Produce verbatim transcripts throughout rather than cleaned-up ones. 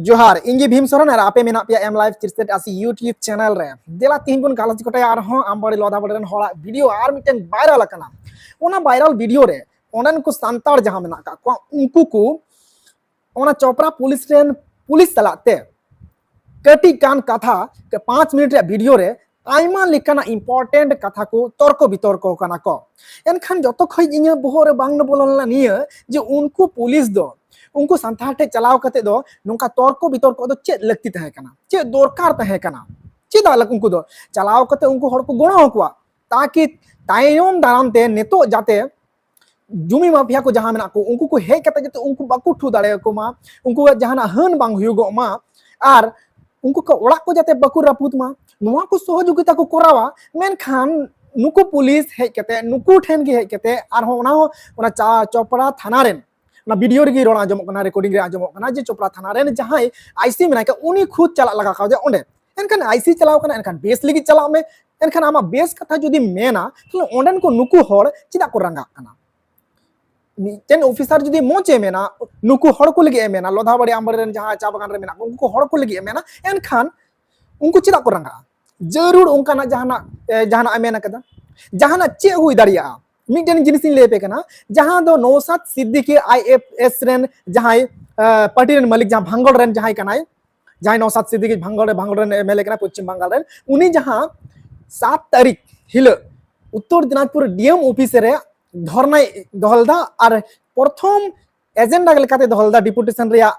ᱡᱚᱦᱟᱨ, ᱤᱧ ᱜᱮ ᱵᱷᱤᱢ ᱥᱚᱨᱮᱱ ᱟᱨ ᱟᱯᱮ ᱢᱮᱱᱟᱜ ᱯᱮᱭᱟ M Live ᱛᱤᱨᱥᱮᱴ ᱟᱥᱤ YouTube ᱪᱮᱱᱮᱞ ᱨᱮ᱾ ᱫᱮᱞᱟ, ᱛᱤᱦᱤᱧ ᱵᱚᱱ ᱜᱟᱞᱚᱪ ᱜᱚᱴᱟᱭᱟ ᱟᱨᱦᱚᱸ ᱟᱢᱵᱟᱲᱤ ᱞᱚᱫᱷᱟᱵᱟᱲᱤ ᱨᱮᱱ ᱦᱚᱲᱟᱜ ᱵᱷᱤᱰᱤᱭᱳ ᱟᱨ ᱢᱤᱫᱴᱮᱱ ᱵᱷᱟᱭᱨᱟᱞ ᱟᱠᱟᱱᱟ᱾ ᱚᱱᱟ ᱵᱷᱟᱭᱨᱟᱞ ᱵᱷᱤᱰᱤᱭᱳ ᱨᱮ ᱚᱸᱰᱮᱱ ᱠᱚ ᱥᱟᱱᱛᱟᱲ ᱡᱟᱦᱟᱸ ᱢᱮᱱᱟᱜ ᱟᱠᱟᱫ ᱠᱚᱣᱟ, ᱩᱱᱠᱩ ᱠᱚ ᱚᱱᱟ ᱪᱚᱯᱨᱟ ᱯᱩᱞᱤᱥ ᱨᱮᱱ ᱯᱩᱞᱤᱥ ᱥᱟᱞᱟᱜ ᱛᱮ ᱠᱟᱹᱴᱤᱡ ᱜᱟᱱ ᱠᱟᱛᱷᱟ, ᱯᱟᱸᱪ ᱢᱤᱱᱤᱴ ᱨᱮᱭᱟᱜ ᱵᱷᱤᱰᱤᱭᱳ ᱨᱮ ᱟᱭᱢᱟ ᱞᱮᱠᱟᱱᱟᱜ ᱤᱢᱯᱚᱨᱴᱮᱱᱴ ᱠᱟᱛᱷᱟ ᱠᱚ ᱛᱚᱨᱠᱚ ᱵᱤᱛᱚᱨᱠᱚ ᱠᱟᱱᱟ ᱠᱚ᱾ ᱮᱱᱠᱷᱟᱱ ᱡᱚᱛᱚ ᱠᱷᱚᱱ ᱤᱧᱟᱹᱜ ᱵᱚᱦᱚᱜ ᱨᱮ ᱵᱟᱝ ᱵᱚᱞᱚ ᱞᱮᱱᱟ ᱱᱤᱭᱟᱹ ᱡᱮ ᱩᱱᱠᱩ ᱯᱩᱞᱤᱥ ᱫᱚ ᱩᱱᱠᱩ ᱥᱟᱱᱛᱟᱲ ᱴᱷᱮᱱ ᱪᱟᱞᱟᱣ ᱠᱟᱛᱮ ᱫᱚ ᱱᱚᱝᱠᱟ ᱛᱚᱨᱠᱚ ᱵᱤᱛᱚᱨᱠᱚ ᱫᱚ ᱪᱮᱫ ᱞᱟᱹᱠᱛᱤ ᱛᱟᱦᱮᱸ ᱠᱟᱱᱟ, ᱪᱮᱫ ᱫᱚᱨᱠᱟᱨ ᱛᱟᱦᱮᱸ ᱠᱟᱱᱟ? ᱪᱮᱫᱟᱜ ᱞᱟᱹᱜᱤᱫ ᱩᱱᱠᱩ ᱫᱚ ᱪᱟᱞᱟᱣ ᱠᱟᱛᱮ ᱩᱱᱠᱩ ᱦᱚᱲ ᱠᱚ ᱜᱚᱲᱚ ᱟᱠᱚᱣᱟ, ᱛᱟᱠᱤ ᱛᱟᱭᱚᱢ ᱫᱟᱨᱟᱢ ᱛᱮ ᱱᱤᱛᱚᱜ ᱡᱟᱛᱮ ᱡᱩᱢᱤ ᱢᱟᱯᱷᱤᱭᱟ ᱠᱚ ᱡᱟᱦᱟᱸ ᱢᱮᱱᱟᱜ ᱠᱚ, ᱩᱱᱠᱩ ᱠᱚ ᱦᱮᱡ ᱠᱟᱛᱮ ᱡᱟᱛᱮ ᱩᱱᱠᱩ ᱵᱟᱠᱚ ᱴᱷᱩ ᱫᱟᱲᱮᱭᱟᱠᱚ ᱢᱟ, ᱩᱱᱠᱩᱣᱟᱜ ᱡᱟᱦᱟᱱᱟᱜ ᱦᱟᱹᱱ ᱵᱟᱝ ᱦᱩᱭᱩᱜᱚᱜ ᱢᱟ, ᱟᱨ ᱩᱱᱠᱩ ᱠᱚ ᱚᱲᱟᱜ ᱠᱚ ᱡᱟᱛᱮ ᱵᱟᱠᱚ ᱨᱟᱹᱯᱩᱫ ᱢᱟ, ᱱᱚᱣᱟ ᱠᱚ ᱥᱚᱦᱚᱡᱳᱜᱤᱛᱟ ᱠᱚ ᱠᱚᱨᱟᱣᱟ᱾ ᱢᱮᱱᱠᱷᱟᱱ ᱱᱩᱠᱩ ᱯᱩᱞᱤᱥ ᱦᱮᱡ ᱠᱟᱛᱮ, ᱱᱩᱠᱩ ᱴᱷᱮᱱ ᱜᱮ ᱦᱮᱡ ᱠᱟᱛᱮ, ᱟᱨᱦᱚᱸ ᱚᱱᱟ ᱦᱚᱸ ᱚᱱᱟ ᱪᱟ-, ᱪᱚᱯᱨᱟ ᱛᱷᱟᱱᱟ ᱨᱮᱱ, ᱚᱱᱟ ᱵᱷᱤᱰᱤᱭᱳ ᱨᱮᱜᱮ ᱨᱚᱲ ᱟᱸᱡᱚᱢᱚᱜ ᱠᱟᱱᱟ, ᱨᱮᱠᱚᱨᱰᱤᱝ ᱨᱮ ᱟᱸᱡᱚᱢᱚᱜ ᱠᱟᱱᱟ ᱡᱮ ᱪᱚᱯᱨᱟ ᱛᱷᱟᱱᱟ ᱨᱮᱱ ᱡᱟᱦᱟᱸᱭ ᱟᱭ ᱥᱤ ᱢᱮᱱᱟᱭ ᱠᱟᱱ, ᱩᱱᱤ ᱠᱷᱩᱫ ᱪᱟᱞᱟᱜ ᱞᱟᱜᱟ ᱠᱟᱣᱫᱮᱭᱟ ᱚᱸᱰᱮ᱾ ᱮᱱᱠᱷᱟᱱ ᱟᱭ ᱥᱤ ᱪᱟᱞᱟᱣ ᱠᱟᱱᱟ, ᱮᱱᱠᱷᱟᱱ ᱵᱮᱥ ᱞᱟᱹᱜᱤᱫ ᱪᱟᱞᱟᱜ ᱢᱮ᱾ ᱮᱱᱠᱷᱟᱱ ᱟᱢᱟᱜ ᱵᱮᱥ ᱠᱟᱛᱷᱟ ᱡᱩᱫᱤᱢ ᱢᱮᱱᱟ, ᱛᱟᱦᱞᱮ ᱚᱸᱰᱮᱱ ᱠᱚ ᱱᱩᱠᱩ ᱦᱚᱲ ᱪᱮᱫᱟᱜ ᱠᱚ ᱨᱟᱸᱜᱟᱜ ᱠᱟᱱᱟ? ᱢᱤᱫᱴᱮᱱ ᱚᱯᱷᱤᱥᱟᱨ ᱡᱩᱫᱤ ᱢᱚᱡᱽ ᱮ ᱢᱮᱱᱟ, ᱱᱩᱠᱩ ᱦᱚᱲ ᱠᱚ ᱞᱟᱹᱜᱤᱫ ᱮ ᱢᱮᱱᱟ, ᱞᱚᱫᱷᱟᱵᱟᱲᱤ ᱟᱢᱵᱟᱲᱤ ᱨᱮᱱ ᱡᱟᱦᱟᱸ ᱪᱟ ᱵᱟᱜᱟᱱ ᱨᱮ ᱢᱮᱱᱟᱜ ᱠᱚ, ᱩᱱᱠᱩ ᱦᱚᱲ ᱠᱚ ᱞᱟᱹᱜᱤᱫ ᱮ ᱢᱮᱱᱟ, ᱮᱱᱠᱷᱟᱱ ᱩᱱᱠᱩ ᱪᱮᱫᱟᱜ ᱠᱚ ᱨᱟᱸᱜᱟᱜᱼᱟ? ᱡᱟᱹᱨᱩᱲ ᱚᱱᱠᱟᱱᱟᱜ ᱡᱟᱦᱟᱱᱟᱜ, ᱮ, ᱡᱟᱦᱟᱱᱟᱜ ᱮ ᱢᱮᱱ ᱠᱟᱫᱟ, ᱡᱟᱦᱟᱱᱟᱜ ᱪᱮᱫ ᱦᱩᱭ ᱫᱟᱲᱮᱭᱟᱜᱼᱟ? ᱢᱤᱫᱴᱮᱱ ᱡᱤᱱᱤᱥ ᱤᱧ ᱞᱟᱹᱭ ᱟᱯᱮ ᱠᱟᱱᱟ, ᱡᱟᱦᱟᱸ ᱫᱚ ᱱᱚᱣᱥᱟᱫ ᱥᱤᱫᱫᱤᱠᱤ ᱟᱭ ᱮᱯᱷ ᱮᱥ ᱨᱮᱱ ᱡᱟᱦᱟᱸᱭ, ᱮ, ᱯᱟᱨᱴᱤ ᱨᱮᱱ ᱢᱟᱹᱞᱤᱠ, ᱡᱟᱦᱟᱸ ᱵᱷᱟᱝᱜᱚᱲ ᱨᱮᱱ ᱡᱟᱦᱟᱸᱭ ᱠᱟᱱᱟᱭ, ᱡᱟᱦᱟᱸᱭ ᱱᱚᱣᱥᱟᱫ ᱥᱤᱫᱫᱤᱠᱤ ᱵᱷᱟᱝᱜᱚᱲ ᱨᱮ, ᱵᱷᱟᱝᱜᱚᱲ ᱨᱮᱱ ᱮᱢ ᱮᱞ ᱮ ᱠᱟᱱᱟ ᱯᱚᱪᱷᱤᱢ ᱵᱟᱝᱜᱟᱞ ᱨᱮᱱ, ᱩᱱᱤ ᱡᱟᱦᱟᱸ ᱥᱟᱛ ᱛᱟᱹᱨᱤᱠᱷ ᱦᱤᱞᱳᱜ ᱩᱛᱛᱚᱨ ᱫᱤᱱᱟᱡᱽᱯᱩᱨ ᱰᱤ ᱮᱢ ᱚᱯᱷᱤᱥ ᱨᱮ ᱫᱷᱚᱨᱱᱟᱭ ᱫᱚᱦᱚ ᱞᱮᱫᱟ ᱟᱨ ᱯᱨᱚᱛᱷᱚᱢ ᱮᱡᱮᱱᱰᱟ ᱞᱮᱠᱟᱛᱮ ᱫᱚᱦᱚ ᱞᱮᱫᱟ, ᱰᱮᱯᱩᱴᱮᱥᱚᱱ ᱨᱮᱭᱟᱜ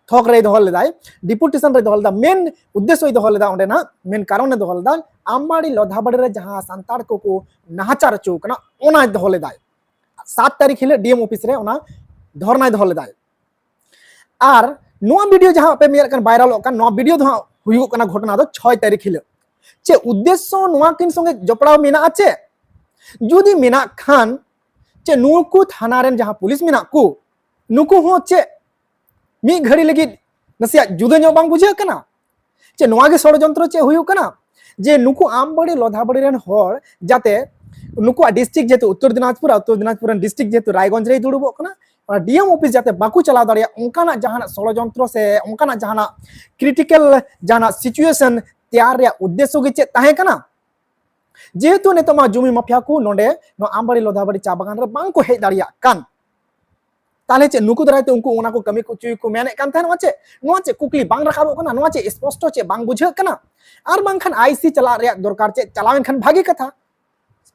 ᱛᱷᱚᱠ ᱨᱮᱭ ᱫᱚᱦᱚ ᱞᱮᱫᱟᱭ, ᱰᱮᱯᱩᱴᱮᱥᱚᱱ ᱨᱮᱭ ᱫᱚᱦᱚ ᱞᱮᱫᱟ, ᱢᱮᱱ ᱩᱫᱽᱫᱮᱥᱥᱚᱭ ᱫᱚᱦᱚ ᱞᱮᱫᱟ, ᱚᱸᱰᱮᱱᱟᱜ ᱢᱮᱱ ᱠᱟᱨᱚᱱᱮ ᱫᱚᱦᱚ ᱞᱮᱫᱟ, ᱟᱢᱵᱟᱲᱤ ᱞᱚᱫᱷᱟᱵᱟᱲᱤ ᱨᱮ ᱡᱟᱦᱟᱸ ᱥᱟᱱᱛᱟᱲ ᱠᱚᱠᱚ ᱱᱟᱦᱟᱪᱟᱨ ᱦᱚᱪᱚ ᱠᱟᱱᱟ, ᱚᱱᱟᱭ ᱫᱚᱦᱚ ᱞᱮᱫᱟᱭ᱾ ᱥᱟᱛ ᱛᱟᱹᱨᱤᱠᱷ ᱦᱤᱞᱳᱜ ᱰᱤ ᱮᱢ ᱚᱯᱷᱤᱥ ᱨᱮ ᱚᱱᱟ ᱫᱷᱚᱨᱱᱟᱭ ᱫᱚᱦᱚ ᱞᱮᱫᱟᱭ᱾ ᱟᱨ ᱱᱚᱣᱟ ᱵᱷᱤᱰᱤᱭᱳ ᱡᱟᱦᱟᱸ ᱯᱮ ᱧᱮᱞᱮᱫ ᱠᱟᱱ, ᱵᱷᱟᱭᱨᱟᱞᱚᱜ ᱠᱟᱱ, ᱱᱚᱣᱟ ᱵᱷᱤᱰᱤᱭᱳ ᱫᱚ ᱦᱟᱸᱜ ᱦᱩᱭᱩᱜ ᱠᱟᱱᱟ, ᱜᱷᱚᱴᱚᱱᱟ ᱫᱚ ᱪᱷᱚᱭ ᱛᱟᱹᱨᱤᱠᱷ ᱦᱤᱞᱳᱜ᱾ ᱪᱮᱫ ᱩᱫᱽᱫᱮᱥᱥᱚ ᱱᱚᱣᱟ ᱠᱤᱱ ᱥᱚᱸᱜᱮ ᱡᱚᱯᱲᱟᱣ ᱢᱮᱱᱟᱜᱼᱟ? ᱪᱮᱫ ᱡᱩᱫᱤ ᱢᱮᱱᱟᱜ ᱠᱷᱟᱱ, ᱪᱮᱫ ᱱᱩᱠᱩ ᱛᱷᱟᱱᱟ ᱨᱮᱱ ᱡᱟᱦᱟᱸ ᱯᱩᱞᱤᱥ ᱢᱮᱱᱟᱜ ᱠᱚ, ᱱᱩᱠᱩ ᱦᱚᱸ ᱪᱮᱫ ᱢᱤᱫ ᱜᱷᱟᱹᱲᱤ ᱞᱟᱹᱜᱤᱫ ᱱᱟᱥᱮᱭᱟᱜ ᱡᱩᱫᱟᱹ ᱧᱚᱜ ᱵᱟᱝ ᱵᱩᱡᱷᱟᱹᱜ ᱠᱟᱱᱟ? ᱪᱮᱫ ᱱᱚᱣᱟ ᱜᱮ ᱥᱚᱲᱚᱡᱚᱱᱛᱨᱚ ᱪᱮᱫ ᱦᱩᱭᱩᱜ ᱠᱟᱱᱟ? ᱡᱮ ᱱᱩᱠᱩ ᱟᱢᱵᱟᱲᱤ ᱞᱚᱫᱷᱟᱵᱟᱲᱤ ᱨᱮᱱ ᱦᱚᱲ ᱡᱟᱛᱮ ᱱᱩᱠᱩᱣᱟᱜ ᱰᱤᱥᱴᱨᱤᱠᱴ ᱡᱮᱦᱮᱛᱩ ᱩᱛᱛᱚᱨ ᱫᱤᱱᱟᱡᱽᱯᱩᱨ, ᱟᱨ ᱩᱛᱛᱚᱨ ᱫᱤᱱᱟᱡᱽᱯᱩᱨ ᱨᱮᱱ ᱰᱤᱥᱴᱨᱤᱠᱴ ᱡᱮᱦᱮᱛᱩ ᱨᱟᱭᱜᱚᱸᱡᱽ ᱨᱮᱭ ᱫᱩᱲᱩᱵᱚᱜ ᱠᱟᱱᱟ, ᱰᱤ ᱮᱢ ᱚᱯᱷᱤᱥ ᱡᱟᱛᱮ ᱵᱟᱠᱚ ᱪᱟᱞᱟᱣ ᱫᱟᱲᱮᱭᱟᱜ, ᱚᱱᱠᱟᱱᱟᱜ ᱡᱟᱦᱟᱱᱟᱜ ᱥᱚᱲᱚᱡᱚᱱᱛᱨᱚ ᱥᱮ ᱚᱱᱠᱟᱱᱟᱜ ᱡᱟᱦᱟᱱᱟᱜ ᱠᱨᱤᱴᱤᱠᱮᱞ ᱡᱟᱦᱟᱱᱟᱜ ᱥᱤᱪᱩᱭᱮᱥᱚᱱ ᱛᱮᱭᱟᱨ ᱨᱮᱭᱟᱜ ᱩᱫᱽᱫᱮᱥᱥᱚ ᱜᱮ ᱪᱮᱫ ᱛᱟᱦᱮᱸ ᱠᱟᱱᱟ? ᱡᱮᱦᱮᱛᱩ ᱱᱤᱛᱚᱜ ᱢᱟ ᱡᱩᱢᱤ ᱢᱟᱯᱷᱤᱭᱟ ᱠᱚ ᱱᱚᱰᱮ ᱱᱚᱣᱟ ᱟᱢᱵᱟᱲᱤ ᱞᱚᱫᱷᱟᱵᱟᱲᱤ ᱪᱟ ᱵᱟᱜᱟᱱ ᱨᱮ ᱵᱟᱝ ᱠᱚ ᱦᱮᱡ ᱫᱟᱲᱮᱭᱟᱜ ᱠᱟᱱ, ᱛᱟᱦᱞᱮ ᱪᱮᱫ ᱱᱩᱠᱩ ᱫᱟᱨᱟᱭ ᱛᱮ ᱩᱱᱠᱩ ᱚᱱᱟ ᱠᱚ ᱠᱟᱹᱢᱤ ᱠᱚ ᱦᱚᱪᱚᱭ ᱠᱚ ᱢᱮᱱᱮᱫ ᱠᱟᱱ ᱛᱟᱦᱮᱸ? ᱱᱚᱣᱟ ᱪᱮᱫ, ᱱᱚᱣᱟ ᱪᱮᱫ ᱠᱩᱠᱞᱤ ᱵᱟᱝ ᱨᱟᱠᱟᱵᱚᱜ ᱠᱟᱱᱟ? ᱱᱚᱣᱟ ᱪᱮᱫ ᱥᱯᱚᱥᱴᱚ ᱪᱮᱫ ᱵᱟᱝ ᱵᱩᱡᱷᱟᱹᱜ ᱠᱟᱱᱟ? ᱟᱨ ᱵᱟᱝᱠᱷᱟᱱ ᱟᱭ ᱥᱤ ᱪᱟᱞᱟᱜ ᱨᱮᱭᱟᱜ ᱫᱚᱨᱠᱟᱨ, ᱪᱮᱫ ᱪᱟᱞᱟᱣ ᱮᱱᱠᱷᱟᱱ ᱵᱷᱟᱜᱤ ᱠᱟᱛᱷᱟ᱾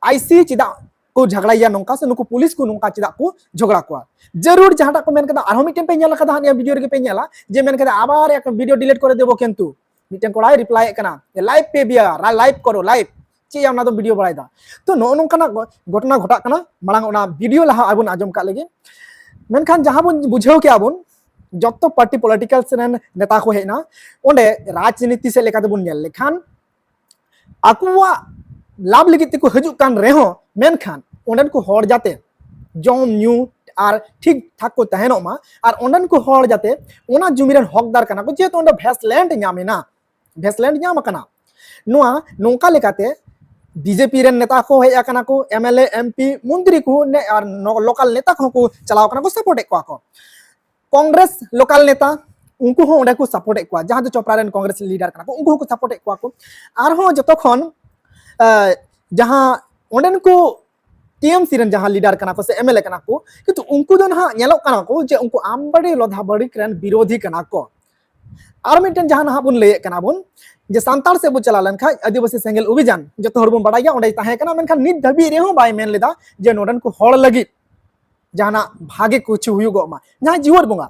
ᱟᱭ ᱥᱤ ᱪᱮᱫᱟᱜ ᱠᱚ ᱡᱷᱟᱜᱽᱲᱟᱭᱟ ᱱᱚᱝᱠᱟ, ᱥᱮ ᱱᱩᱠᱩ ᱯᱩᱞᱤᱥ ᱠᱚ ᱱᱚᱝᱠᱟ ᱪᱮᱫᱟᱜ ᱠᱚ ᱡᱷᱚᱜᱽᱲᱟ ᱠᱚᱣᱟ? ᱡᱟᱹᱨᱩᱲ ᱡᱟᱦᱟᱸᱴᱟᱜ ᱠᱚ ᱢᱮᱱ ᱠᱟᱫᱟ, ᱟᱨᱦᱚᱸ ᱢᱤᱫᱴᱮᱱ ᱯᱮ ᱧᱮᱞ ᱠᱟᱫᱟ, ᱦᱟᱸᱜ ᱱᱤᱭᱟᱹ ᱵᱷᱤᱰᱤᱭᱳ ᱨᱮᱜᱮ ᱯᱮ ᱧᱮᱞᱟ ᱡᱮ ᱢᱮᱱ ᱠᱟᱫᱟ, "ᱟᱵᱟᱨ ᱮᱠ ᱵᱷᱤᱰᱤᱭᱳ ᱰᱤᱞᱤᱴ ᱠᱚᱨᱮ ᱫᱮᱵᱚ ᱠᱤᱱᱛᱩ", ᱢᱤᱫᱴᱮᱱ ᱠᱚᱲᱟᱭ ᱨᱤᱯᱞᱟᱭ ᱮᱫ ᱠᱟᱱᱟ, "ᱞᱟᱭᱤᱵᱷ ᱯᱮ ᱵᱤᱭᱟ, ᱞᱟᱭᱤᱵᱷ ᱠᱚᱨᱚ, ᱞᱟᱭᱤᱵᱷ", ᱪᱮᱫ ᱭᱟ ᱚᱱᱟ ᱫᱚ ᱵᱷᱤᱰᱤᱭᱳ ᱵᱟᱲᱟᱭᱮᱫᱟ᱾ ᱛᱚ ᱱᱚᱜᱼᱚ ᱱᱚᱝᱠᱟᱱᱟᱜ ᱜᱷᱚ-, ᱜᱷᱚᱴᱚᱱᱟ ᱜᱷᱚᱴᱟᱜ ᱠᱟᱱᱟ᱾ ᱢᱟᱲᱟᱝ ᱚᱱᱟ ᱵᱷᱤᱰᱤᱭᱳ ᱞᱟᱦᱟ ᱟᱵᱚᱱ ᱟᱸᱡᱚᱢ ᱠᱟᱜ ᱞᱮᱜᱮ᱾ ᱢᱮᱱᱠᱷᱟᱱ ᱡᱟᱦᱟᱸ ᱵᱚᱱ ᱵᱩᱡᱷᱟᱹᱣ ᱠᱮᱜᱼᱟ ᱵᱚᱱ, ᱡᱚᱛᱚ ᱯᱟᱨᱴᱤ ᱯᱚᱞᱤᱴᱤᱠᱟᱞᱥ ᱨᱮᱱ ᱱᱮᱛᱟ ᱠᱚ ᱦᱮᱡ ᱮᱱᱟ, ᱚᱸᱰᱮ ᱨᱟᱡᱽᱱᱤᱛᱤ ᱥᱮᱫ ᱞᱮᱠᱟᱛᱮᱵᱚᱱ ᱧᱮᱞ ᱞᱮᱠᱷᱟᱱ ᱟᱠᱚᱣᱟᱜ ᱞᱟᱵᱷ ᱞᱟᱹᱜᱤᱫ ᱛᱮᱠᱚ ᱦᱤᱡᱩᱜ ᱠᱟᱱ ᱨᱮᱦᱚᱸ, ᱢᱮᱱᱠᱷᱟᱱ ᱚᱸᱰᱮᱱ ᱠᱚ ᱦᱚᱲ ᱡᱟᱛᱮ ᱡᱚᱢ ᱧᱩ ᱟᱨ ᱴᱷᱤᱠ ᱴᱷᱟᱠ ᱠᱚ ᱛᱟᱦᱮᱱᱚᱜ ᱢᱟ, ᱟᱨ ᱚᱸᱰᱮᱱ ᱠᱚ ᱦᱚᱲ ᱡᱟᱛᱮ ᱚᱱᱟ ᱡᱩᱢᱤ ᱨᱮᱱ ᱦᱚᱠᱫᱟᱨ ᱠᱟᱱᱟ ᱠᱚ, ᱡᱮᱦᱮᱛᱩ ᱚᱸᱰᱮ ᱵᱷᱮᱥᱴ ᱞᱮᱱᱰ ᱧᱟᱢ ᱮᱱᱟ, ᱵᱷᱮᱥᱴ ᱞᱮᱱᱰ ᱧᱟᱢ ᱟᱠᱟᱱᱟ᱾ ᱱᱚᱣᱟ ᱱᱚᱝᱠᱟ ᱞᱮᱠᱟᱛᱮ ᱵᱤᱡᱮᱯᱤ ᱨᱮᱱ ᱱᱮᱛᱟ ᱠᱚ ᱦᱮᱡ ᱟᱠᱟᱱᱟ ᱠᱚ, M L A, M P, ᱢᱚᱱᱛᱨᱤ ᱠᱚ ᱱᱮ-, ᱟᱨ ᱱᱚ-, ᱞᱳᱠᱟᱞ ᱱᱮᱛᱟ ᱠᱚᱦᱚᱸ ᱠᱚ ᱪᱟᱞᱟᱣ ᱟᱠᱟᱱᱟ ᱠᱚ, ᱥᱟᱯᱳᱨᱴ ᱮᱫ ᱠᱚᱣᱟ ᱠᱚ᱾ ᱠᱚᱝᱜᱨᱮᱥ ᱞᱳᱠᱟᱞ ᱱᱮᱛᱟ, ᱩᱱᱠᱩ ᱦᱚᱸ ᱚᱸᱰᱮ ᱠᱚ ᱥᱟᱯᱳᱨᱴ ᱮᱫ ᱠᱚᱣᱟ, ᱡᱟᱦᱟᱸ ᱫᱚ ᱪᱚᱯᱨᱟ ᱨᱮᱱ ᱠᱚᱝᱜᱨᱮᱥ ᱞᱤᱰᱟᱨ ᱠᱟᱱᱟ ᱠᱚ, ᱩᱱᱠᱩ ᱦᱚᱸᱠᱚ ᱥᱟᱯᱳᱨᱴ ᱮᱫ ᱠᱚᱣᱟ ᱠᱚ᱾ ᱟᱨᱦᱚᱸ ᱡᱚᱛᱚ ᱠᱷᱚᱱ, ᱟᱸ, ᱡᱟᱦᱟᱸ ᱚᱸᱰᱮᱱ ᱠᱚ ᱴᱤ ᱮᱢ ᱥᱤ ᱨᱮᱱ ᱡᱟᱦᱟᱸ ᱞᱤᱰᱟᱨ ᱠᱟᱱᱟ ᱠᱚ ᱥᱮ ᱮᱢ ᱮᱞ ᱮ ᱠᱟᱱᱟ ᱠᱚ, ᱠᱤᱱᱛᱩ ᱩᱱᱠᱩ ᱫᱚ ᱱᱟᱦᱟᱜ ᱧᱮᱞᱚᱜ ᱠᱟᱱᱟ ᱠᱚ ᱡᱮ ᱩᱱᱠᱩ ᱟᱢᱵᱟᱲᱤ ᱞᱚᱫᱷᱟᱵᱟᱲᱤ ᱨᱮᱱ ᱵᱤᱨᱳᱫᱷᱤ ᱠᱟᱱᱟ ᱠᱚ᱾ ᱟᱨ ᱢᱤᱫᱴᱮᱱ ᱡᱟᱦᱟᱸ ᱱᱟᱦᱟᱜ ᱵᱚᱱ ᱞᱟᱹᱭᱮᱫ ᱠᱟᱱᱟ ᱵᱚᱱ ᱡᱮ ᱥᱟᱱᱛᱟᱲ ᱥᱮᱫ ᱵᱚᱱ ᱪᱟᱞᱟᱣ ᱞᱮᱱᱠᱷᱟᱱ ᱟᱹᱫᱤᱵᱟᱹᱥᱤ ᱥᱮᱸᱜᱮᱞ ᱚᱵᱷᱤᱡᱟᱱ, ᱡᱚᱛᱚ ᱦᱚᱲ ᱵᱚᱱ ᱵᱟᱲᱟᱭ ᱜᱮᱭᱟ, ᱚᱸᱰᱮ ᱛᱟᱦᱮᱸ ᱠᱟᱱᱟ, ᱢᱮᱱᱠᱷᱟᱱ ᱱᱤᱛ ᱫᱷᱟᱹᱵᱤᱡ ᱨᱮᱦᱚᱸ ᱵᱟᱭ ᱢᱮᱱ ᱞᱮᱫᱟ ᱡᱮ ᱱᱚᱰᱮᱱ ᱠᱚ ᱦᱚᱲ ᱞᱟᱹᱜᱤᱫ ᱡᱟᱦᱟᱱᱟᱜ ᱵᱷᱟᱜᱮ ᱠᱤᱪᱷᱩ ᱦᱩᱭᱩᱜᱚᱜ ᱢᱟ᱾ ᱡᱟᱦᱟᱸᱭ ᱡᱤᱣᱮᱫ ᱵᱚᱸᱜᱟ,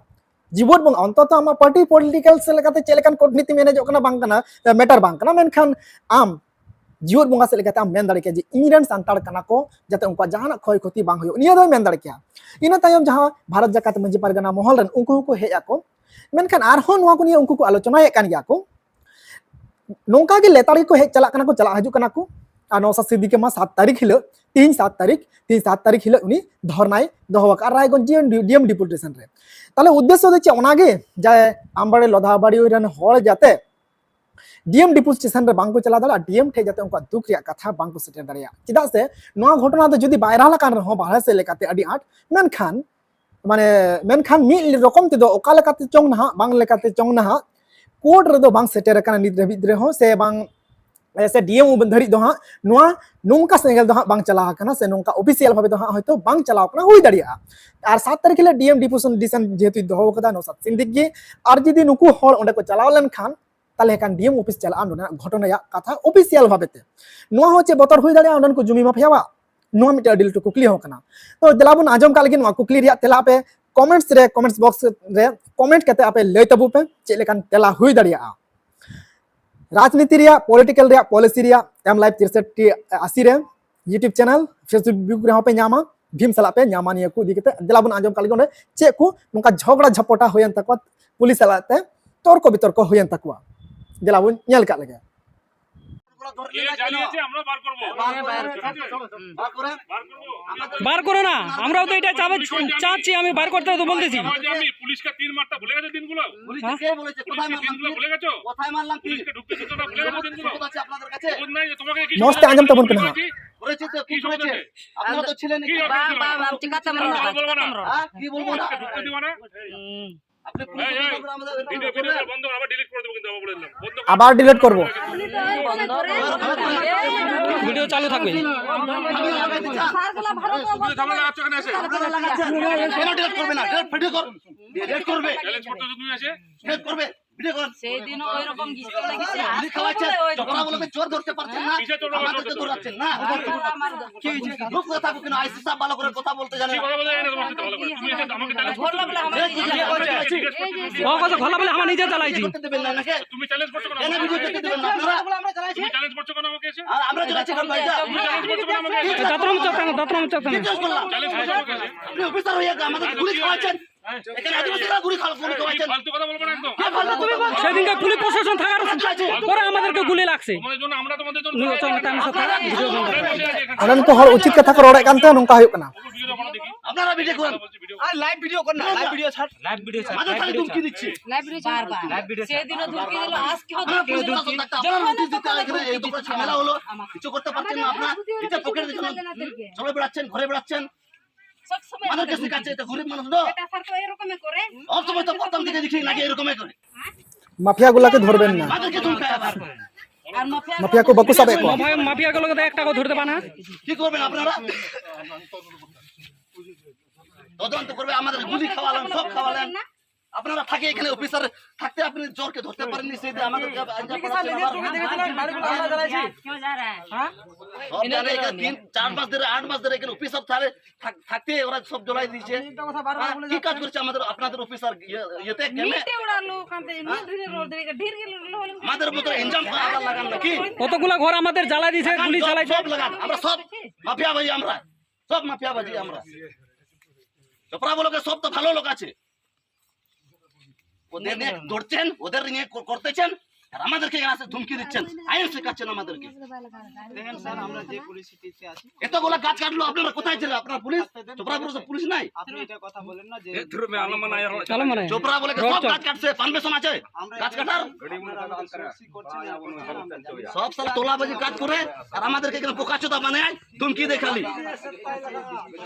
ᱡᱤᱣᱮᱫ ᱵᱚᱸᱜᱟ, ᱚᱱᱛᱚᱛᱚ ᱟᱢᱟᱜ ᱯᱟᱨᱴᱤ ᱯᱚᱞᱤᱴᱤᱠᱟᱞ ᱥᱮᱫ ᱞᱮᱠᱟᱛᱮ ᱪᱮᱫ ᱞᱮᱠᱟᱱ ᱠᱩᱴᱱᱤᱛᱤ ᱢᱮᱱᱮᱡᱚᱜ ᱠᱟᱱᱟ ᱵᱟᱝ ᱠᱟᱱᱟ, ᱢᱮᱴᱟᱨ ᱵᱟᱝ ᱠᱟᱱᱟ, ᱢᱮᱱᱠᱷᱟᱱ ᱟᱢ ᱡᱤᱣᱮᱫ ᱵᱚᱸᱜᱟ ᱥᱮᱫ ᱞᱮᱠᱟᱛᱮ ᱟᱢ ᱢᱮᱱ ᱫᱟᱲᱮ ᱠᱮᱭᱟ ᱡᱮ ᱤᱧ ᱨᱮᱱ ᱥᱟᱱᱛᱟᱲ ᱠᱟᱱᱟ ᱠᱚ, ᱡᱟᱛᱮ ᱩᱱᱠᱩᱣᱟᱜ ᱡᱟᱦᱟᱱᱟᱜ ᱠᱷᱚᱭ ᱠᱷᱚᱛᱤ ᱵᱟᱝ ᱦᱩᱭᱩᱜ, ᱱᱤᱭᱟᱹ ᱫᱚᱭ ᱢᱮᱱ ᱫᱟᱲᱮ ᱠᱮᱭᱟ᱾ ᱤᱱᱟᱹ ᱛᱟᱭᱚᱢ ᱡᱟᱦᱟᱸ ᱵᱷᱟᱨᱚᱛ ᱡᱟᱠᱟᱛ ᱢᱟᱹᱡᱷᱤ ᱯᱟᱨᱜᱟᱱᱟ ᱢᱚᱦᱚᱞ ᱨᱮᱱ ᱩᱱᱠᱩ ᱦᱚᱸᱠᱚ ᱦᱮᱡ ᱟᱠᱚ, ᱢᱮᱱᱠᱷᱟᱱ ᱟᱨᱦᱚᱸ ᱱᱚᱣᱟ ᱠᱚ ᱱᱤᱭᱮ ᱩᱱᱠᱩ ᱠᱚ ᱟᱞᱳᱪᱚᱱᱟᱭᱮᱫ ᱠᱟᱱ ᱜᱮᱭᱟ ᱠᱚ᱾ ᱱᱚᱝᱠᱟ ᱜᱮ ᱞᱮᱛᱟᱲ ᱜᱮᱠᱚ ᱦᱮᱡ ᱪᱟᱞᱟᱜ ᱠᱟᱱᱟ ᱠᱚ, ᱪᱟᱞᱟᱜ ᱦᱤᱡᱩᱜ ᱠᱟᱱᱟ ᱠᱚ᱾ ᱟᱨ ᱱᱚᱣᱥᱟᱫ ᱥᱤᱫᱫᱤᱠᱤ ᱢᱟ ᱥᱟᱛ ᱛᱟᱹᱨᱤᱠᱷ ᱦᱤᱞᱳᱜ, ᱛᱤᱦᱤᱧ ᱥᱟᱛ ᱛᱟᱹᱨᱤᱠᱷ, ᱛᱤᱦᱤᱧ ᱥᱟᱛ ᱛᱟᱹᱨᱤᱠᱷ ᱦᱤᱞᱳᱜ ᱩᱱᱤ ᱫᱷᱚᱨᱱᱟᱭ ᱫᱚᱦᱚ ᱟᱠᱟᱫ ᱨᱟᱭᱜᱚᱸᱡᱽ ᱰᱤ ᱮᱢ ᱰᱤᱯᱩᱴᱮᱥᱚᱱ ᱨᱮ᱾ ᱛᱟᱦᱞᱮ ᱩᱫᱽᱫᱮᱥᱥᱚ ᱫᱚ ᱪᱮᱫ? ᱚᱱᱟᱜᱮ ᱡᱮ ᱟᱢᱵᱟᱲᱤ ᱞᱚᱫᱷᱟᱵᱟᱲᱤ ᱨᱮᱱ ᱦᱚᱲ ᱡᱟᱛᱮ ᱰᱤ ᱮᱢ ᱰᱤᱯᱩᱴᱮᱥᱚᱱ ᱨᱮ ᱵᱟᱝᱠᱚ ᱪᱟᱞᱟᱣ ᱫᱟᱲᱮᱭᱟᱜᱼᱟ, ᱰᱤ ᱮᱢ ᱴᱷᱮᱱ ᱡᱟᱛᱮ ᱩᱱᱠᱩᱣᱟᱜ ᱫᱩᱠ ᱨᱮᱭᱟᱜ ᱠᱟᱛᱷᱟ ᱵᱟᱝᱠᱚ ᱥᱮᱴᱮᱨ ᱫᱟᱲᱮᱭᱟᱜᱼᱟ᱾ ᱪᱮᱫᱟᱜ ᱥᱮ ᱱᱚᱣᱟ ᱜᱷᱚᱴᱚᱱᱟ ᱫᱚ ᱡᱩᱫᱤ ᱵᱟᱭᱨᱟᱞ ᱟᱠᱟᱱ ᱨᱮᱦᱚᱸ ᱵᱟᱦᱨᱮ ᱥᱮᱫ ᱞᱮᱠᱟᱛᱮ ᱟᱹᱰᱤ ᱟᱸᱴ, ᱢᱮᱱᱠᱷᱟᱱ ᱢᱟᱱᱮ ᱢᱮᱱᱠᱷᱟᱱ ᱢᱤᱫ ᱨᱚᱠᱚᱢ ᱛᱮᱫᱚ ᱚᱠᱟ ᱞᱮᱠᱟᱛᱮ ᱪᱚᱝ ᱱᱟᱦᱟᱜ, ᱵᱟᱝ ᱞᱮᱠᱟᱛᱮ ᱪᱚᱝ ᱱᱟᱦᱟᱜ, ᱠᱳᱨᱴ ᱨᱮᱫᱚ ᱵᱟᱝ ᱥᱮᱴᱮᱨ ᱟᱠᱟᱱᱟ ᱱᱤᱛ ᱫᱷᱟᱹᱵᱤᱡ ᱨᱮᱦᱚᱸ, ᱥᱮ ᱵᱟᱝ ᱥᱮ ᱰᱤ ᱮᱢ ᱫᱷᱟᱹᱨᱤᱡ ᱫᱚ ᱦᱟᱸᱜ ᱱᱚᱣᱟ ᱱᱚᱝᱠᱟ ᱥᱮᱸᱜᱮᱞ ᱫᱚ ᱦᱟᱸᱜ ᱵᱟᱝ ᱪᱟᱞᱟᱣ ᱟᱠᱟᱱᱟ, ᱥᱮ ᱱᱚᱝᱠᱟ ᱚᱯᱷᱤᱥᱤᱭᱟᱞ ᱵᱷᱟᱵᱮ ᱫᱚ ᱦᱟᱸᱜ ᱦᱚᱭᱛᱳ ᱵᱟᱝ ᱪᱟᱞᱟᱣ ᱟᱠᱟᱱᱟ, ᱦᱩᱭ ᱫᱟᱲᱮᱭᱟᱜᱼᱟ᱾ ᱟᱨ ᱥᱟᱛ ᱛᱟᱹᱨᱤᱠᱷ ᱦᱤᱞᱳᱜ ᱰᱤ ᱮᱢ ᱰᱤᱯᱩᱴᱮᱥᱚᱱ ᱡᱮᱦᱮᱛᱩᱭ ᱫᱚᱦᱚ ᱟᱠᱟᱫᱟ ᱱᱚᱣᱟ ᱥᱟᱛ ᱥᱤᱱᱫᱤᱠ ᱜᱮ, ᱟᱨ ᱡᱩᱫᱤ ᱱᱩᱠᱩ ᱦᱚᱲ ᱚᱸᱰᱮ ᱠᱚ ᱪᱟᱞᱟᱣ ᱞᱮᱱᱠᱷᱟᱱ, ᱛᱟᱦᱚᱞᱮ ᱠᱷᱟᱱ ᱰᱤ ᱮᱢ ᱚᱯᱷᱤᱥ ᱪᱟᱞᱟᱜᱼᱟ ᱱᱚᱰᱮᱱᱟᱜ ᱜᱷᱚᱴᱚᱱᱟ ᱨᱮᱭᱟᱜ ᱠᱟᱛᱷᱟ ᱚᱯᱷᱤᱥᱤᱭᱟᱞ ᱵᱷᱟᱵᱮ ᱛᱮ᱾ ᱱᱚᱣᱟ ᱦᱚᱸ ᱪᱮᱫ ᱵᱚᱛᱚᱨ ᱦᱩᱭ ᱫᱟᱲᱮᱭᱟᱜᱼᱟ ᱚᱸᱰᱮᱱ ᱠᱚ ᱡᱩᱢᱤ ᱢᱟᱯᱷᱤᱭᱟᱣᱟᱜ? ᱱᱚᱣᱟ ᱢᱤᱫᱴᱮᱱ ᱟᱹᱰᱤ ᱞᱟᱹᱴᱩ ᱠᱩᱠᱞᱤ ᱦᱚᱸ ᱠᱟᱱᱟ᱾ ᱛᱚ ᱫᱮᱞᱟ ᱵᱚᱱ ᱟᱸᱡᱚᱢ ᱠᱟᱜ ᱞᱟᱹᱜᱤᱫ ᱱᱚᱣᱟ ᱠᱩᱠᱞᱤ ᱨᱮᱭᱟᱜ ᱛᱮᱞᱟ ᱟᱯᱮ ᱠᱚᱢᱮᱱᱴᱥ ᱨᱮ, ᱠᱚᱢᱮᱱᱴᱥ ᱵᱚᱠᱥ ᱨᱮ ᱠᱚᱢᱮᱱᱴ ᱠᱟᱛᱮ ᱟᱯᱮ ᱞᱟᱹᱭ ᱛᱟᱵᱚ ᱯᱮ ᱪᱮᱫ ᱞᱮᱠᱟᱱ ᱛᱮᱞᱟ ᱦᱩᱭ ᱫᱟᱲᱮᱭᱟᱜᱼᱟ᱾ ᱨᱟᱡᱽᱱᱤᱛᱤ ᱨᱮᱭᱟᱜ, ᱯᱚᱞᱤᱴᱤᱠᱟᱞ ᱨᱮᱭᱟᱜ, ᱯᱚᱞᱤᱥᱤ ᱨᱮᱭᱟᱜ ᱮᱢ ᱞᱟᱭᱤᱵᱷ ᱛᱤᱨᱥᱟᱴ ᱴᱤ ᱟᱥᱤ ᱨᱮ YouTube ᱪᱮᱱᱮᱞ, Facebook ᱨᱮᱦᱚᱸ ᱯᱮ ᱧᱟᱢᱟ, ᱵᱷᱤᱢ ᱥᱟᱞᱟᱜ ᱯᱮ ᱧᱟᱢᱟ᱾ ᱱᱤᱭᱟᱹ ᱠᱚ ᱤᱫᱤ ᱠᱟᱛᱮ ᱫᱮᱞᱟ ᱵᱚᱱ ᱟᱸᱡᱚᱢ ᱠᱟᱜ ᱞᱮᱜᱮ ᱚᱸᱰᱮ ᱪᱮᱫ ᱠᱚ ᱱᱚᱝᱠᱟ ᱡᱷᱚᱜᱽᱲᱟ ᱡᱷᱟᱯᱚᱴᱟ ᱦᱩᱭᱮᱱ ᱛᱟᱠᱚᱣᱟ, ᱯᱩᱞᱤᱥ ᱥᱟᱞᱟᱜ ᱛᱮ ᱛᱚᱨᱠᱚ ᱵᱤᱛᱚᱨᱠᱚ ᱦᱩᱭᱮᱱ ᱛᱟᱠᱚᱣᱟ᱾ ᱫᱮᱞᱟ ᱵᱚᱱ ᱧᱮᱞ ᱠᱟᱜ ᱞᱮᱜᱮ᱾ কে জানিয়েছে আমরা বার করবো। বার করে। বার করবো। বার করো না, আমরাও তো এটা চাপ- চাচ্ছি, আমি বার করতে তো বলতেছি। আজ আমি পুলিশকে তিন মারটা ভুলে গেছো দিনগুলো? পুলিশকে কে বলেছে? কোথায় মারলাম? দিনগুলো ভুলে গেছো? কোথায় মারলাম? কি পুলিশকে ঢুকতে দিচ্ছ না, ভুলে গেছো দিনগুলো? সবুত আছে আপনাদের কাছে? সবুত নাই যে তোমাকে কি মস্তে আঞ্জাম তাবন কেন? কি? করেছে তো, কি কি সবুত করেছে? আছে? আপনারা তো ছিলেন কি এখানে। সবুত ছিল? বাবা, বাবা, চিকাতে মনে আমরা হয়, বলবো না। চিকাতে মনে হয়। হ্যাঁ, কি বলবো না? পুলিশকে ঢুকতে দিবা না? আপনি পুলিশ এই, এই, অফিসার বলে আমাদের এখানে ভিডিও বলবেন? ভিডিও বন্ধ করো, আবার ডিলিট করে দেবো কিন্তু, আবার বলে দিলাম। বন্ধ করো। আবার ডিলিট করব। ভিডিও চালু থাকবে। তুমি ঝামেলা লাগাচ্ছ এখানে এসে। কেন ডিলিট করবে না? ডিলিট ভিডিও কর। ডিলিট করবে। চ্যালেঞ্জ করতেছো তুমি এসে? ডিলিট করবে। ভিডিও কর। সেই দিনও ওই রকম গিফট লেগেছে। গুলি খাওয়াচ্ছেন, ঝগড়া বলতে জোর ধরতে পারছেন না। কিসের জন্য আমাদেরকে ধরাচ্ছেন না। আমার চুপ করে থাকো কেন? আইসি সাহেব ভালো করে কথা বলতে জানে কি না। কথা বলতে জানি না তোমার সাথে ভালো করে। তুমি এসে আমাকে চ্যালেঞ্জ ঘরলা বলে আমার নিজে জিজ্ঞেস করতে দেবেন। ও কথা ভালো বলে আমার নিজে চালাইছি। করতে দেবেন না নাকি? তুমি চ্যালেঞ্জ করছো কেন? কেন ভিডিও করতে দেবেন না আপনারা? তুমি চ্যালেঞ্জ করছো কেন আমাকে এসে? আর আমরা চালাচ্ছি কেন ভাইটা? তুমি চ্যালেঞ্জ করছো কেন আমাকে এসে? দাঁতরম চাপ কেন, দাঁতরম চাপ কেন? জিজ্ঞেস করলাম। চ্যালেঞ্জ করছো আমাকে এসে? আপনি অফিসার হয়ে গেছে, আমাদের গুলি খাওয়াচ্ছেন। এখানে আদিবাসীরা গুলি খাওয়া, গুলি খাওয়াচ্ছেন। ফালতু কথা বলবো না একদম। কে ফালতু কথা বলছে? সেদিনকে পুলিশ প্রশাসন থাকার পরে আমাদেরকে গুলি লাগছে। তোমাদের জন্য আমরা তোমাদের জন্য চল, টাইম সাথে ভিডিও বন্ধ। ᱚᱱᱮᱱ ᱠᱚ ᱦᱚᱲ ᱩᱪᱤᱛ ᱠᱟᱛᱷᱟ ᱠᱚ ᱨᱚᱲᱮᱫ ᱠᱟᱱ ᱛᱟᱦᱮᱸ ᱱᱚᱝᱠᱟ ᱦᱩᱭᱩᱜ ᱠᱟᱱᱟ᱾ আপনারা ভিডিও করেন। আর লাইভ ভিডিও কর না, লাইভ ভিডিও ছাড়। আমাদের খালি ধমকি দিচ্ছে। সেদিনও ধমকি দিল, আজকেও আপনারা পুলিশ শাসন থাকতে আপনারা নোটিশ দিতে এখানে এই দোকানে ঝামেলা হলো, কিছু করতে পারছেন না আপনারা। এটা পকেটে দেখুন, চলে বেড়াচ্ছেন, ঘুরে বেড়াচ্ছেন। সব সময় আমাদের কাছে কাছে এটা গরিব মানুষ না। এটা স্যার তো এরকমই করে। সব সময় তো প্রথম থেকে দেখি নাকি এরকমই করে। মাফিয়া গুলাকে ধরবেন না। আমাদেরকে ধমকায় আবার। আর মাফিয়া মাফিয়া কো বাকু সাবে কো। মাফিয়া, মাফিয়া গুলোকে তো একটা করে ধরতে পারে না। কি করবেন আপনারা? তদন্ত করবে, আমাদের গুলি খাওয়ালেন, সব খাওয়ালেন। আপনারা থাকে এখানে অফিসার থাকতে আপনি চোরকে ধরতে পারেননি, সেই যে আমাদের আপনি কি স্যার নিজের চোখে দেখেছিলেন বাড়িগুলো আমরা জ্বালাইছি? হ্যাঁ? সব জানে, এখানে তিন, চার মাস ধরে, আট মাস ধরে এখানে অফিসার থাকে, থাক-, থাকতে ওরা সব জ্বলাই দিয়েছে। আপনি একটা কথা বারবার হ্যাঁ? বলে কি কাজ যাচ্ছেন। করছে আমাদের, আপনাদের অফিসার ইয়ে-, ইয়েতে ক্যাম্পে? মিটে ওরা লোক আনতে, হ্যাঁ? ধীরে রোদ ধীরে, ধীরে গেলে হলো। আমাদের মতো ইলজাম আবার লাগান নাকি? কতগুলা ঘর আমাদের জ্বালাই দিছে, লাগান, গুলি সব, চালাইছে। সব লাগান। আমরা সব মাফিয়া ভাই আমরা। সব মাফিয়া ভাই আমরা। চোপড়া বলকে সব তো ভালো লোক আছে। ওদের নিয়ে ধরছেন, ওদের নিয়ে ক-, করতেছেন, আর আমাদেরকে এখানে আসে ধমকি দিচ্ছেন, আইন শেখাচ্ছেন আমাদেরকে। দেখেন স্যার, আমরা যে পরিস্থিতিতে আছি। এতগুলো গাছ কাটলো, আপনারা কোথায় ছিলেন? আপনার পুলিশ, চোপড়া পুলিশ, পুলিশ নাই? আপনি এটা কথা বলেন না যে এ, ধুর, মে আলম মানে আয়া হলো। চলো মানে। চোপড়া বলে কি সব গাছ কাটছে, পারমিশন আছে আমরা গাছ কাটার? আপনারা আমাদের সব সিক করছেন, আমরা সব সালা তোলাবাজি কাজ করে, আর আমাদেরকে এখানে বোকাচোদা বানায়, ধমকি দেয় খালি। আপনারা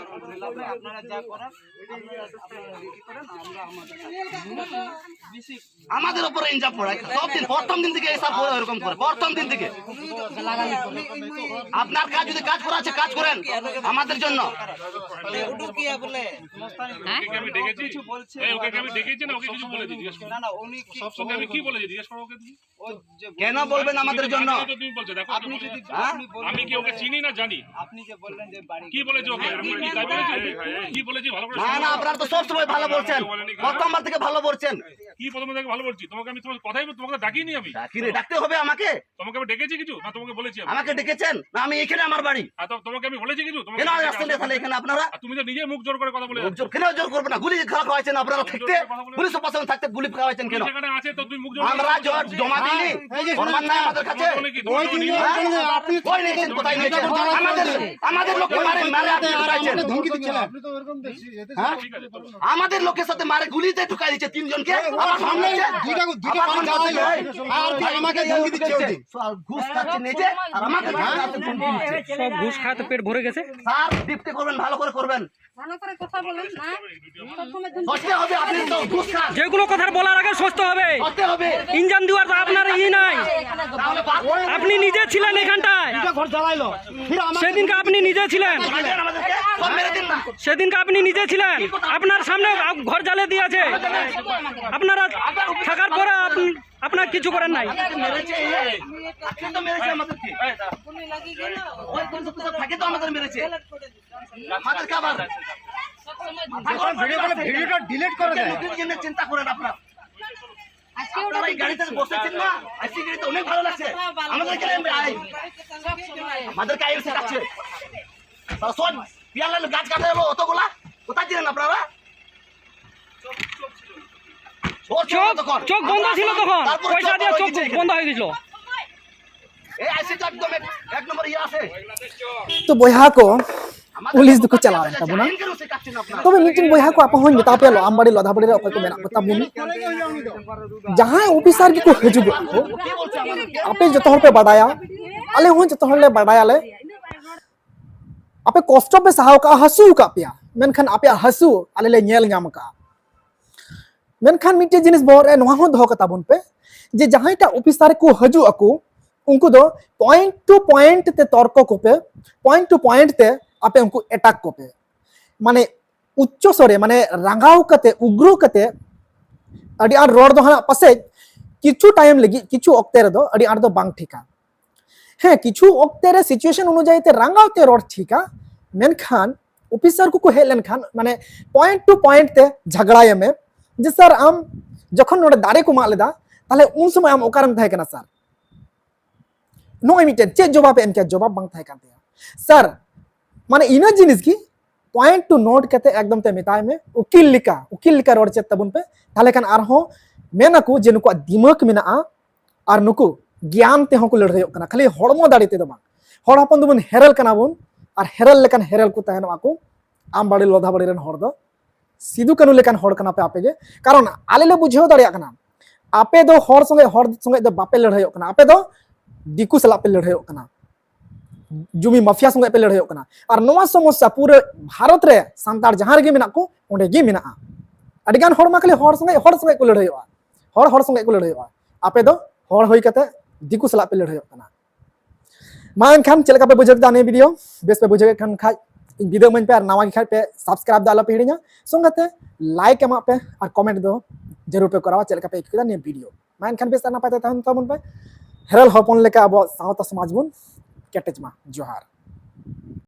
যা করার, আপনারা, আপনারা রেডি করেন, আমরা আমাদের আমাদের উপরে ইলজাম পড়ে সব দিন, প্রথম দিন থেকে এই স্যার এরকম করে, প্রথম দিন থেকে। আপনার কাজ যদি কাজ করা আছে, কাজ করেন আমাদের জন্য। ওকে কি আমি ডেকেছি? কিছু বলছে। এই, ওকে কি আমি ডেকেছি না? ওকে কিছু বলেছি? জিজ্ঞেস করো। না, না, উনি কি সব সঙ্গে আমি কি বলেছি? জিজ্ঞেস করো ওকে তুমি। ও যে কেন বলবেন আমাদের জন্য? তুমি বলছো, দেখো, আপনি যদি, হ্যাঁ? আপনি বলবেন আমি কি ওকে চিনি না জানি? আপনি যে বললেন যে বাড়ি কি বলেছি ওকে? আমি কি তাই বলেছি? কি বলেছি? ভালো করে না, শোনো। না, আপনারা তো সব সময় ভালো বলছেন। বলেনি। প্রথমবার থেকে ভালো বলছেন। কি প্রথম থেকে ভালো বলছি? তোমাকে আমি তোমার কথাই বল-, তোমাকে ডাকিনি আমি। ডাকিনি, ডাকতে হবে আমাকে। তোমাকে আমি ডেকেছি কিছু? না, তোমাকে বলেছি আমি। আমাকে ডেকেছেন? না, আমি এখানে আমার বাড়ি। আর তো-, তোমাকে আমি বলেছি কিছু? তোমাকে কেন আমি আসতে দেয় তাহলে এখানে আপনারা? আর তুমি তো নিজে মুখ জোর করে কথা বলে মুখ জোর কেন জোর করবো না? গুলি খাওয়া খাওয়াইছেন আপনারা থাকতে, কথা বলে পুলিশ প্রশাসন থাকতে গুলি খাওয়াইছেন কেন? যেখানে আছে আমরা জ-, জমা দিইনি। প্রমাণ নাই আমাদের কাছে। ওই দিন আপনি কই নিয়েছেন, কোথায় নিয়েছেন? আমাদের, আমাদের লোককে মারে, মারে আপনি ঢুকাইছেন। আপনি তো ওরকম দেখছি, এতে হ্যাঁ? আমাদের লোকের সাথে মারে গুলিতে ঢুকাই দিচ্ছে তিনজনকে। আবার সামনে দুইটা, দুইটা আবার মার ফোন করতে চালাইলো। আর কি আমাকে ধমকি দিচ্ছে ওই দিন? ঘুষ খাচ্ছে নিজে, আর আমাদের লোকের সাথে ধমকি দিচ্ছে। সব ঘুষ খাতে পেট ভরে গেছে। স্যার, ডিপটি করবেন, ভালো করে করবেন। ভালো করে কথা বলেন না। সবসময় ধমকি। সস্তে হবে, আপনি তো ঘুষ খান। যেগুলো কথা বলার আগে সস্তে হবে। সস্তে হবে। ইঞ্জাম দেওয়ার তো আপনার ই নাই। তাহলে বাদ আপনি নিজে ছিলেন এখানটায়। দুইটা ঘর জ্বালাইলো। ফির আমার সেদিনকে আপনি নিজে ছিলেন। আমাদেরকে সব মেরে দিন না। সেদিনকে আপনি নিজে ছিলেন। আপনার সামনে আপ-, ঘর জ্বালিয়ে দিয়েছে। আপনারা থাকার পরে আপ-, আপনার কিছু করার নাই। মেরেছে, এই। আপনি তো মেরেছে আমাদেরকে। ওই কোন সব থাকে তো আমাদের মেরেছে। আমাদেরকে আবার ভিডিও করে, ভিডিওটা ডিলিট করে দেন। লোকের জন্য চিন্তা করেন আপনারা। আপনারা এই গাড়িতে বসেছেন না, আইসি গাড়িতে অনেক ভালো লাগছে। আমাদেরকে এই, আমাদেরকে আইএসএ কাছে। তারা সব পিয়ালাল গাছ কাটা হলো অতগুলা, কোথায় ছিলেন আপনারা? চোর ছিল চোখ, তখন। চোখ বন্ধ ছিল তখন। তারপরে পয়সা চোখ দিয়ে বন্ধ চোখ হয়ে গেছে। বন্ধ হয়ে গেছিল। এই আইসি তো একদম এক, এক নম্বর ইয়ে আছে। ᱛᱚ ᱵᱚᱭᱦᱟ ᱠᱚ, ᱯᱩᱞᱤᱥ ᱫᱚᱠᱚ ᱪᱟᱞᱟᱣᱮᱱ ᱛᱟᱵᱚᱱᱟ᱾ ᱛᱚᱵᱮ ᱢᱤᱫᱴᱮᱱ ᱵᱚᱭᱦᱟ ᱠᱚ ᱟᱯᱮ ᱦᱚᱸᱧ ᱢᱮᱛᱟ ᱯᱮᱭᱟ, ᱞᱚ ᱟᱢᱵᱟᱲᱤ ᱞᱚᱫᱷᱟᱵᱟᱲᱤ ᱨᱮ ᱚᱠᱚᱭ ᱠᱚ ᱢᱮᱱᱟᱜ ᱠᱚ ᱛᱟᱵᱚᱱ, ᱡᱟᱦᱟᱸᱭ ᱚᱯᱷᱤᱥᱟᱨ ᱜᱮᱠᱚ ᱦᱤᱡᱩᱜᱚᱜ ᱟᱠᱚ, ᱟᱯᱮ ᱡᱚᱛᱚ ᱦᱚᱲ ᱯᱮ ᱵᱟᱰᱟᱭᱟ, ᱟᱞᱮ ᱦᱚᱸ ᱡᱚᱛᱚ ᱦᱚᱲ ᱞᱮ ᱵᱟᱰᱟᱭᱟᱞᱮ, ᱟᱯᱮ ᱠᱚᱥᱴᱚ ᱯᱮ ᱥᱟᱦᱟᱣ ᱠᱟᱜᱼᱟ, ᱦᱟᱹᱥᱩ ᱟᱠᱟᱫ ᱯᱮᱭᱟ, ᱢᱮᱱᱠᱷᱟᱱ ᱟᱯᱮᱭᱟᱜ ᱦᱟᱹᱥᱩ ᱟᱞᱮ ᱞᱮ ᱧᱮᱞ ᱧᱟᱢ ᱠᱟᱜᱼᱟ᱾ ᱢᱮᱱᱠᱷᱟᱱ ᱢᱤᱫᱴᱮᱡ ᱡᱤᱱᱤᱥ ᱵᱚᱦᱚᱜ ᱨᱮ ᱱᱚᱣᱟ ᱦᱚᱸ ᱫᱚᱦᱚ ᱠᱟᱛᱟ ᱵᱚᱱ ᱯᱮ, ᱡᱮ ᱡᱟᱦᱟᱸᱭᱴᱟᱜ ᱚᱯᱷᱤᱥᱟᱨ ᱠᱚ ᱦᱤᱡᱩᱜ ᱟᱠᱚ, ᱩᱱᱠᱩ ᱫᱚ ᱯᱚᱭᱮᱱᱴ ᱴᱩ ᱯᱚᱭᱮᱱᱴ ᱛᱮ ᱛᱚᱨᱠᱚ ᱠᱚᱯᱮ, ᱯᱚᱭᱮᱱᱴ ᱴᱩ ᱯᱚᱭᱮᱱᱴ ᱛᱮ ᱟᱯᱮ ᱩᱱᱠᱩ ᱮᱴᱟᱠ ᱠᱚᱯᱮ᱾ ᱢᱟᱱᱮ ᱩᱪᱪᱚ ᱥᱚᱨᱮ, ᱢᱟᱱᱮ ᱨᱟᱸᱜᱟᱣ ᱠᱟᱛᱮ, ᱩᱜᱽᱨᱚ ᱠᱟᱛᱮ ᱟᱹᱰᱤ ᱟᱸᱴ ᱨᱚᱲ ᱫᱚ ᱦᱟᱸᱜ ᱯᱟᱥᱮᱡ ᱠᱤᱪᱷᱩ ᱴᱟᱭᱤᱢ ᱞᱟᱹᱜᱤᱫ, ᱠᱤᱪᱷᱩ ᱚᱠᱛᱮ ᱨᱮᱫᱚ ᱟᱹᱰᱤ ᱟᱸᱴ ᱫᱚ ᱵᱟᱝ ᱴᱷᱤᱠᱟ᱾ ᱦᱮᱸ, ᱠᱤᱪᱷᱩ ᱚᱠᱛᱮ ᱨᱮ ᱥᱤᱪᱩᱭᱮᱥᱚᱱ ᱚᱱᱩᱡᱟᱭᱤ ᱛᱮ ᱨᱟᱸᱜᱟᱣ ᱛᱮ ᱨᱚᱲ ᱴᱷᱤᱠᱟ, ᱢᱮᱱᱠᱷᱟᱱ ᱚᱯᱷᱤᱥᱟᱨ ᱠᱚᱠᱚ ᱦᱮᱡ ᱞᱮᱱᱠᱷᱟᱱ, ᱢᱟᱱᱮ ᱯᱚᱭᱮᱱᱴ ᱴᱩ ᱯᱚᱭᱮᱱᱴ ᱛᱮ ᱡᱷᱟᱜᱽᱲᱟᱭᱮᱢᱮ ᱡᱮ, "ᱥᱟᱨ, ᱟᱢ ᱡᱚᱠᱷᱚᱱ ᱱᱚᱰᱮ ᱫᱟᱨᱮ ᱠᱚ ᱢᱟᱜ ᱞᱮᱫᱟ, ᱛᱟᱦᱞᱮ ᱩᱱ ᱥᱚᱢᱚᱭ ᱟᱢ ᱚᱠᱟᱨᱮᱢ ᱛᱟᱦᱮᱸ ᱠᱟᱱᱟ ᱥᱟᱨ?" ᱱᱚᱜᱼᱚᱭ ᱢᱤᱫᱴᱮᱱ ᱪᱮᱫ ᱡᱚᱵᱟᱵ ᱮ ᱮᱢ ᱠᱮᱭᱟ? ᱡᱚᱵᱟᱵ ᱵᱟᱝ ᱛᱟᱦᱮᱸ ᱠᱟᱱ ᱛᱟᱭᱟ ᱥᱟᱨ᱾ ᱢᱟᱱᱮ ᱤᱱᱟᱹ ᱡᱤᱱᱤᱥ ᱜᱮ ᱯᱚᱭᱮᱱᱴ ᱴᱩ ᱱᱳᱴ ᱠᱟᱛᱮ ᱮᱠᱫᱚᱢ ᱛᱮ ᱢᱮᱛᱟᱭ ᱢᱮ, ᱩᱠᱤᱞ ᱞᱮᱠᱟ, ᱩᱠᱤᱞ ᱞᱮᱠᱟ ᱨᱚᱲ ᱪᱮᱫ ᱛᱟᱵᱚᱱ ᱯᱮ, ᱛᱟᱦᱞᱮ ᱠᱷᱟᱱ ᱟᱨᱦᱚᱸ ᱢᱮᱱ ᱟᱠᱚ ᱡᱮ ᱱᱩᱠᱩᱣᱟᱜ ᱫᱤᱢᱟᱜᱽ ᱢᱮᱱᱟᱜᱼᱟ ᱟᱨ ᱱᱩᱠᱩ ᱜᱮᱭᱟᱱ ᱛᱮᱦᱚᱸ ᱠᱚ ᱞᱟᱹᱲᱦᱟᱹᱭᱚᱜ ᱠᱟᱱᱟ, ᱠᱷᱟᱹᱞᱤ ᱦᱚᱲᱢᱚ ᱫᱟᱲᱮ ᱛᱮᱫᱚ ᱵᱟᱝ᱾ ᱦᱚᱲ ᱦᱚᱯᱚᱱ ᱫᱚᱵᱚᱱ ᱦᱮᱨᱮᱞ ᱠᱟᱱᱟ ᱵᱚᱱ ᱟᱨ ᱦᱮᱨᱮᱞ ᱞᱮᱠᱟᱱ ᱦᱮᱨᱮᱞ ᱠᱚ ᱛᱟᱦᱮᱱᱚᱜᱼᱟ ᱠᱚ᱾ ᱟᱢ ᱵᱟᱲᱮ ᱞᱚᱫᱷᱟ ᱵᱟᱲᱮ ᱨᱮᱱ ᱦᱚᱲ ᱫᱚ ᱥᱤᱫᱩ ᱠᱟᱹᱱᱩ ᱞᱮᱠᱟᱱ ᱦᱚᱲ ᱠᱟᱱᱟ ᱯᱮ ᱟᱯᱮ ᱜᱮ᱾ ᱠᱟᱨᱚᱱ ᱟᱞᱮ ᱞᱮ ᱵᱩᱡᱷᱟᱹᱣ ᱫᱟᱲᱮᱭᱟᱜ ᱠᱟᱱᱟ, ᱟᱯᱮ ᱫᱚ ᱦᱚᱲ ᱥᱚᱸᱜᱮ, ᱦᱚᱲ ᱥᱚᱸᱜᱮ ᱫᱚ ᱵᱟᱯᱮ ᱞᱟᱹᱲᱦᱟᱹᱭᱚᱜ ᱠᱟᱱᱟ, ᱟᱯᱮ ᱫᱚ ᱫᱤᱠᱩ ᱥᱟᱞᱟᱜ ᱯᱮ ᱞᱟᱹᱲᱦᱟᱹᱭᱚᱜ ᱠᱟᱱᱟ, ᱡᱩᱢᱤ ᱢᱟᱯᱷᱤᱭᱟ ᱥᱚᱸᱜᱮ ᱯᱮ ᱞᱟᱹᱲᱦᱟᱹᱭᱚᱜ ᱠᱟᱱᱟ᱾ ᱟᱨ ᱱᱚᱣᱟ ᱥᱚᱢᱚᱥᱥᱟ ᱯᱩᱨᱟᱹ ᱵᱷᱟᱨᱚᱛ ᱨᱮ ᱥᱟᱱᱛᱟᱲ ᱡᱟᱦᱟᱸ ᱨᱮᱜᱮ ᱢᱮᱱᱟᱜ ᱠᱚ ᱚᱸᱰᱮ ᱜᱮ ᱢᱮᱱᱟᱜᱼᱟ᱾ ᱟᱹᱰᱤᱜᱟᱱ ᱦᱚᱲ ᱢᱟ ᱠᱷᱟᱹᱞᱤ ᱦᱚᱲ ᱥᱚᱸᱜᱮ, ᱦᱚᱲ ᱥᱚᱸᱜᱮ ᱠᱚ ᱞᱟᱹᱲᱦᱟᱹᱭᱚᱜᱼᱟ, ᱦᱚᱲ ᱦᱚᱲ ᱥᱚᱸᱜᱮ ᱠᱚ ᱞᱟᱹᱲᱦᱟᱹᱭᱚᱜᱼᱟ᱾ ᱟᱯᱮ ᱫᱚ ᱦᱚᱲ ᱦᱩᱭ ᱠᱟᱛᱮ ᱫᱤᱠᱩ ᱥᱟᱞᱟᱜ ᱯᱮ ᱞᱟᱹᱲᱦᱟᱹᱭᱚᱜ ᱠᱟᱱᱟ᱾ ᱢᱟ ᱮᱱᱠᱷᱟᱱ ᱪᱮᱫ ᱞᱮᱠᱟ ᱯᱮ ᱵᱩᱡᱷᱟᱹᱣ ᱠᱮᱫᱟ ᱱᱤᱭᱟᱹ ᱵᱷᱤᱰᱤᱭᱳ? ᱵᱮᱥ ᱯᱮ ᱵᱩᱡᱷᱟᱹᱣ ᱠᱮᱫ ᱠᱷᱟᱱ ᱠᱷᱟᱡ ᱤᱧ ᱵᱤᱫᱟᱹᱭ ᱤᱢᱟᱹᱧ ᱯᱮ, ᱟᱨ ᱱᱟᱣᱟ ᱜᱮ ᱠᱷᱟᱡ ᱯᱮ ᱥᱟᱵᱥᱠᱨᱟᱭᱤᱵ ᱫᱚ ᱟᱞᱚ ᱯᱮ ᱦᱤᱲᱤᱧᱟ᱾ ᱥᱚᱸᱜᱮᱛᱮ ᱞᱟᱭᱤᱠ ᱮᱢᱟᱜ ᱯᱮ ᱟᱨ ᱠᱚᱢᱮᱱᱴ ᱫᱚ ᱡᱟᱹᱨᱩᱲ ᱯᱮ ᱠᱚᱨᱟᱣᱟ ᱪᱮᱫ ᱞᱮᱠᱟ ᱯᱮ ᱟᱹᱭᱠᱟᱹᱣ ᱠᱮᱫᱟ ᱱᱤᱭᱟᱹ ᱵᱷᱤᱰᱤᱭᱳ᱾ ᱢᱟ ᱮᱱᱠᱷᱟᱱ ᱵᱮᱥ ᱟᱨ ᱱᱟᱯᱟᱭ ᱛᱮ ᱛᱟᱦᱮᱱ ᱛᱟᱵᱚᱱ ᱯᱮ᱾ ᱦᱮᱨᱮᱞ ᱦᱚᱯᱚᱱ ᱞᱮᱠᱟ ᱟᱵᱚᱣᱟᱜ ᱥᱟᱶᱛᱟ ᱥᱚᱢᱟᱡᱽ ᱵᱚᱱ ᱠᱮᱴᱮᱡ ᱢᱟ᱾ ᱡᱚᱦᱟᱨ᱾